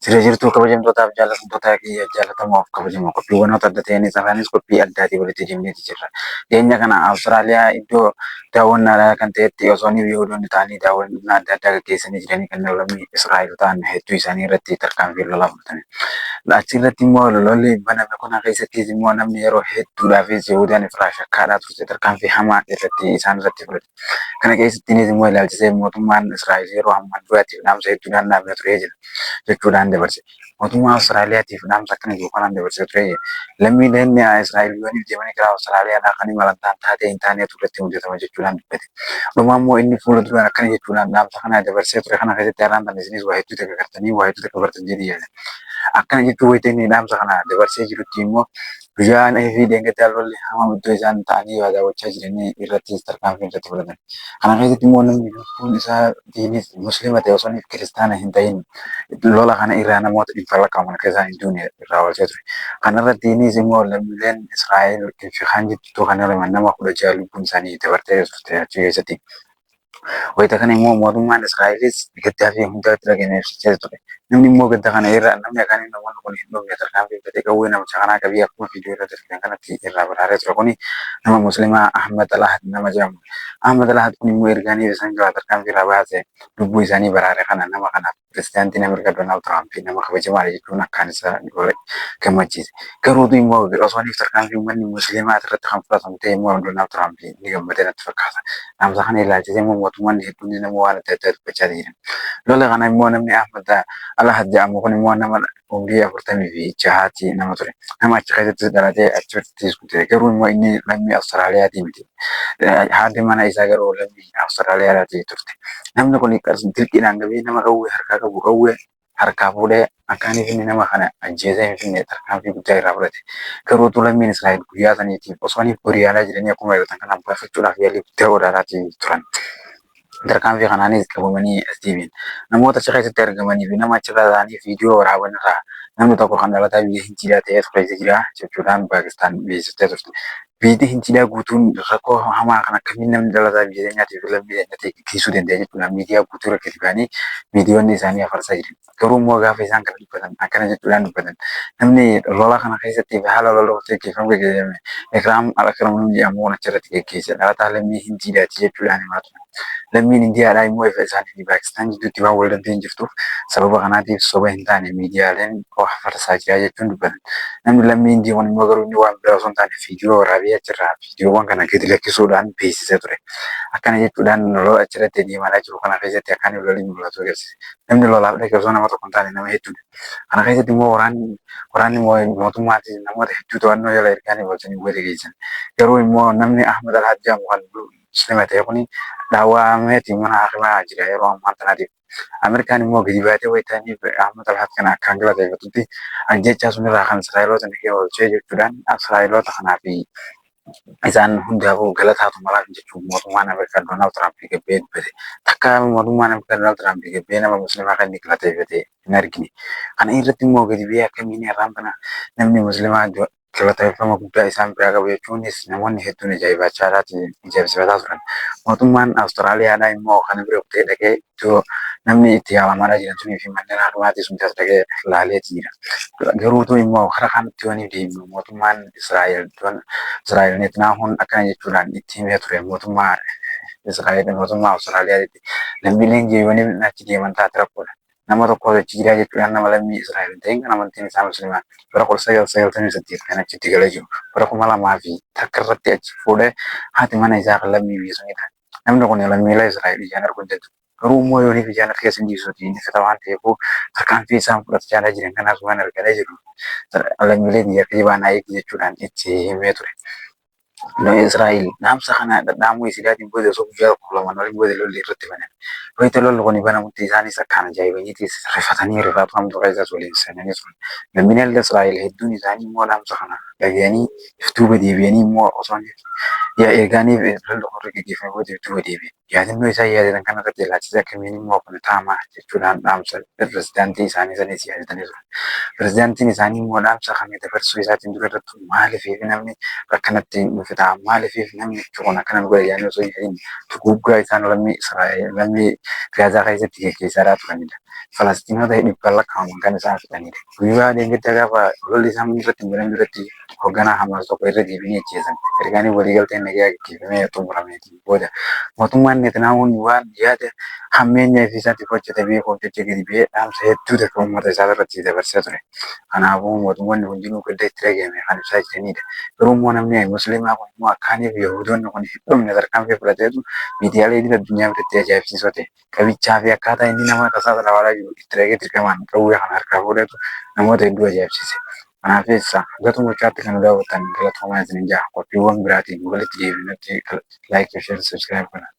Siree jirtuu kabajamtootaaf jaallatamtoota kiyya jaallatamaaf kabajamoo qophiiwwan adda ta'eenis afaanis qophii addaatii walitti deemneeti jirra. Dhiyeenya kana Awustiraaliyaa iddoo daawwannaadhaa kan ta'etti osoo ni Yihudoonni ta'anii daawwannaa adda addaa gaggeessanii jiranii kan lammii Israa'el ta'an hedduu isaanii irratti tarkaanfii lolaa fudhatan. Achi irratti immoo lolli baname kana keessattis immoo namni yeroo hedduudhaafis Yihudaan ifraa shakkaadhaa turte tarkaanfii hamaa irratti isaan irratti fudhate. Kana keessattiinis immoo ilaalchisee mootummaan Israa'el yeroo ammaan duraatiif dhaamsa hedduudhaan dhaamee turee jira jechuudhaan dabarse. Mootummaa Awustiraaliyaatiif dhaamsa akkana jiru kanaan dabarsee ture. Lammiileen Israa'el yooniif deemanii gara Awustiraaliyaadhaa kan imalan ta'an taatee hin taaneetu irratti hojjetama jechuudhaan dubbate. Dhumaa immoo inni fuula duraan akkana jechuudhaan dhaamsa kana dabarsee ture kana keessatti har'aan tan isinis waa hedduu takka gartanii waa hedduu takka bartan jedhee yaada. Akkana jechuun wayita inni dhaamsa kana dabarsee jirutti immoo Guyyaan fi dheengaddaa lolli hamaan iddoo isaan ta'anii waa daawwachaa jiranii irrattis tarkaanfii irratti fudhatan. Kana keessatti immoo namni lubbuun isaa diinis muslima ta'e osoo inni kiristaana hin ta'in lola kana irraa namoota dhibbaan lakkaa'aman akka isaan hin duune irraa oolchee ture. Kana irratti innis immoo lammiileen Israa'el fi kaan jirtu kan nama 16 lubbuun isaanii dabartee turte achi keessatti. Wayita kana immoo mootummaan Israa'elis gaddaa fi hundaa itti dhagahame ibsachaa ture. Namni immoo gadda kana irra namni akkaan namoonni kun hin dhumne tarkaanfii fudhatee qawwee namicha kanaa qabee akkuma viidiyoo irratti argitan kanatti irraa baraaree ture kuni nama Muslimaa Ahmad Alahad nama jedhamu. Ahmad Alahad kun immoo ergaanii isaan jalaa tarkaanfii irraa baase lubbuu isaanii baraare kana nama kanaaf Pirezidaantiin Ameerikaa Doonaald Tiraamp nama kabajamaadha jechuun akkaan isa gammachiise. Garuu immoo osoo inni tarkaanfii uummanni Musliimaa irratti kan fudhatamu ta'e immoo Doonaald Tiraamp ni gammadee natti fakkaata. Dhaamsa kana ilaalchisee immoo mootummoonni hedduun nama waan adda addaa dubbachaa jiran. Lola kana immoo namni Ahmad Alahad jedhamu kun immoo nama umrii 46ti nama ture. Nama achi keessattis dhalatee achittis guddate. Garuu immoo inni lammii Awustiraaliyaati miti. Haati mana isaa garuu lammii Awustiraaliyaadhaati turte. Namni kun dirqiidhaan qabee nama qawwee harkaa qabu qawwee harkaa fuudhee akkaan inni nama kana ajjeesee hin finne tarkaanfii guddaa irraa fudhate. Garuu utuu lammiin Israa'el guyyaa saniitiif osoo inni horii yaalaa jiranii akkuma agartan kanaan baafachuudhaaf yaalii guddaa godhaaraatii turan. Tarkaanfii kanaanis qabamanii as deebi'an. Namoota achi keessatti argamanii fi nama achirraa ta'anii viidiyoo waraaban irraa namni tokko kan dhalataa biyya Hindiidhaa ta'ee ture jira jechuudhaan Paakistaan beeksiftee turte. Biyyi Hindiidhaa guutuun rakkoo hamaa kan akkamiin namni dhalataa biyya keenyaatii fi lammii keenya ta'e gaggeessuu danda'a jechuudhaan miidiyaa guutuu irra gadi ba'anii miidiyoonni isaanii afarsaa jiran. Garuu immoo gaafa isaan kana dubbatan akkana jechuudhaan dubbatan. Namni lola kana keessatti haala lola gaggeeffamu gaggeeffame Ikraam Al-Akram namni jedhamu kun achirratti gaggeesse dhalataa lammii Hindiidhaati jechuudhaan himaa turan. Lammiin Indiyaadhaa immoo ifa isaanii fi Paakistaan jidduutti waan wal dhabdeen jirtuuf sababa kanaatiif soba hin taane miidiyaaleen afarsaa jira jechuun dubbatan. Namni lammii Hindii kun immoo garuu inni waan biraa osoo hin taane viidiyoo waraabee achirraa viidiyoowwan kana gadi lakkisuudhaan beeksisee ture. Akkana jechuudhaan lola achirratti deemaa jiru kana keessatti akkaan lolli mul'atu agarsiise. Namni lolaaf dhaqe osoo nama tokko hin taane nama hedduudha. Kana keessatti immoo waraanni mootummaatis namoota hedduu to'annoo jala ergaanii oolchanii booda geessan. Garuu immoo namni Ahmad Alhaaj jedhamu kan muslima ta'e kuni dhaawwameeti mana hakimaa jira yeroo ammaa tanaatiif. Ameerikaan immoo gadi baatee wayitaanii Ahmad Alhaaj kana akkaan galateeffatutti ajjechaa sunirraa kan Israa'eloota nagee oolchee jechuudhaan Israa'eloota kanaa fi isaan hundaafuu galataatu malaaf jechuun mootummaan Ameerikaa Doonaald Tiraamp gabbee dubbate. Takka mootummaan Ameerikaa Doonaald Tiraamp gabbee nama musliimaa kan inni galateeffate hin argine. Kana irratti immoo gadi ba'ee akkamiin har'aan kana namni musliimaa galateeffama guddaa isaan biraa qabu jechuunis namoonni hedduun ajaa'ibsiifataa turan. Mootummaan Awustiraaliyaadhaa immoo kana bira kutee dhaqee iddoo namni itti yaalamaadhaa jiran sunii fi manneen haakimaatii sun keessa dhaqee laaleeti jira. Garuu utuu immoo karaa kanatti yoo deemnu mootummaan Israa'el Israa'el Netanyahuun akkana jechuudhaan itti himee ture mootummaa Israa'el mootummaa Awustiraaliyaatti lammiileen jeewwanii achi deeman taate rakkoodha. Nama tokko achi jira jechuudhaan nama lammii Israa'el hin ta'in kan amantiin isaa Musliimaa bara 1998 kan achitti galee jiru bara 2001 irratti achi fuudhee haati mana isaa kan lammii biyya sunii taate. Namni kun lammiilee Israa'el ijaan arguu hin danda'u. Garuu immoo yooniif ijaan harka keessa hin dhiisuuti inni fedha waan ta'eef tarkaanfii isaan fudhachaa jiran kanaas waan argaa jiru. Lammiilee biyya kijibaa naa eegi jechuudhaan itti himee ture. Israa'el dhaamsa kana dhadhaamuu isiidhaatiin booda osoo guyyaa tokko lamaan waliin booda lolli irratti baname. Wayita lolli kun banamutti isaanis akkaan ajaa'ibaniitis rifatanii rifaatu hamtuu keessas waliin seenanii turan. Lammiileen Israa'el hedduun isaanii immoo dhaamsa kana dhagayanii if duuba deebi'anii immoo osoo ergaaniif lolli kun irra gaggeeffame booda if duuba deebi'an. Yaadannoo isaan yaadatan kana irratti ilaalchisee akkamiin immoo kun taama jechuudhaan dhaamsa pirezidaantii isaanii sanis yaadatanii turan. Pirezidaantiin isaanii immoo dhaamsa kana dabarsuu isaatiin dura irratti maaliif namni akkanatti nu fixa, maaliif namni kun akkana nu godha jedhanii osoo hin yaadin duguuggaa isaan lammii Israa'el lammii Gaazaa keessatti geggeessaa turanidha. Falastiinota dhibbaan lakkaa'aman kan isaan fixanidha. Guyyaa deeggarta gaafa lolli isaan irratti hin banamin duratti hoogganaa Hamaas tokko irra deebiin ajjeesan. Ergaanii waliigalteen nagaa gaggeeffamee xumurameetiin booda mootummaan Netanyahuun waan yaada hammeenya ofii isaatiif hojjete beekuuf jecha gadi ba'ee dhaamsa hedduu takka uummata isaa irratti dabarsaa ture. Kanaafuu mootummoonni hundinuu gadda itti dhagahame kan ibsaa jiranidha. Garuu immoo namni musliimaa kun immoo akkaaniif Yahudoonni kun hin dhumne tarkaanfii fudhateetu miidiyaalee idil addunyaa biratti ajaa'ibsiisoo ta'e. Qabichaa fi akkaataa inni nama tasaa salawaalaa jiru itti dhagee dirqamaan qawwee kana harkaa fuudhetu namoota hedduu ajaa'ibsiise. Kanaafis hanga xumuraatti kan nu daawwattan galatoomaa isinin ja'a. Qophiiwwan biraatiin walitti deebinutti like, share, subscribe godhaa.